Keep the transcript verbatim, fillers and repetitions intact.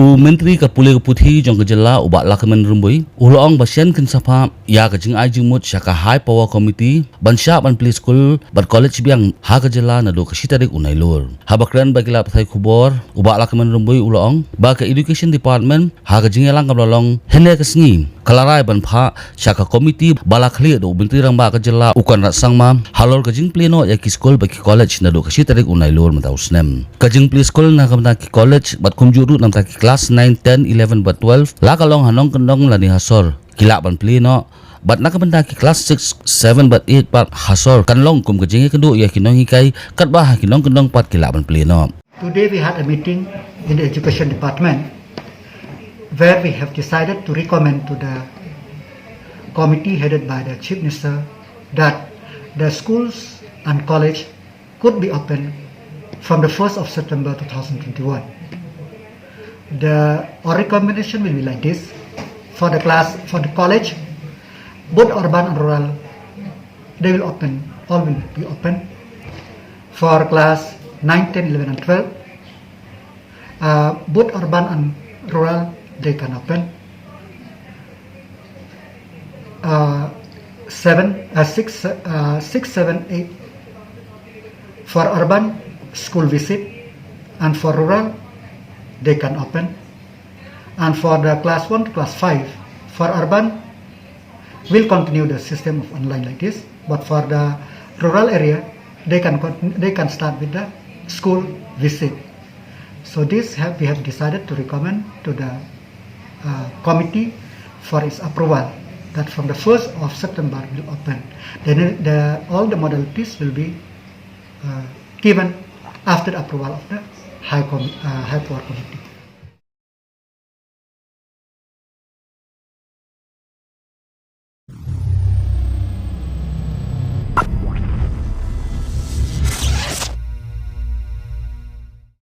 U Myntri ka pule ka puthi jong ka jylla u Bah Lahkmen Rymbui u la ong ba shen kin sa phah ïa ka jingai jingmut sha ka High Power Committee ban shah ban plie skul bad college biang ha ka jylla naduh ka shi tarik u Nailur. Haba kren bad ki lad pathai khubor, u Bah Lahkmen Rymbui u la ong ba ka Education Department ha ka jingïalang kaba la long hynne ka sngi ka la rai ban phah sha ka komiti ba la khlieh da u Myntri Rangbah ka jylla u Conrad Sangma halor ka jingplie noh ïa ki skul bad ki college naduh ka shi tarik u Nailur mynta u snem. Ka jingplie skul na ka bynta ki college bad kumjuh ruh na ka bynta ki klas nine, ten, eleven bad twelve la ka long ha nongkyndong lane ha sor ki lah ban plie noh, bad na ka bynta ki klas six, seven bad eight pat ha sor kan long kum ka jingïakynduh ïa ki nonghikai, katba ha ki nongkyndong pat ki lah ban plie noh. Today we had a meeting in the education department where we have decided to recommend to the committee headed by the Chief Minister that the schools and college could be open from the first of September two thousand twenty-one. The, our recommendation will be like this. For the class, for the college, both urban and rural, they will open, all will be open. For class nine, ten, eleven and twelve, uh, both urban and rural, they can open. Uh, seven, uh, six, uh, six, seven, eight. For urban, school visit, and for rural, they can open. And for the class one to class five, for urban, we'll continue the system of online like this. But for the rural area, they can con- they can start with the school visit. So this have, we have decided to recommend to the uh, committee for its approval that from the first of September will open. Then the, all the modalities will be uh, given after the approval of the High, Com- uh, High Power Committee.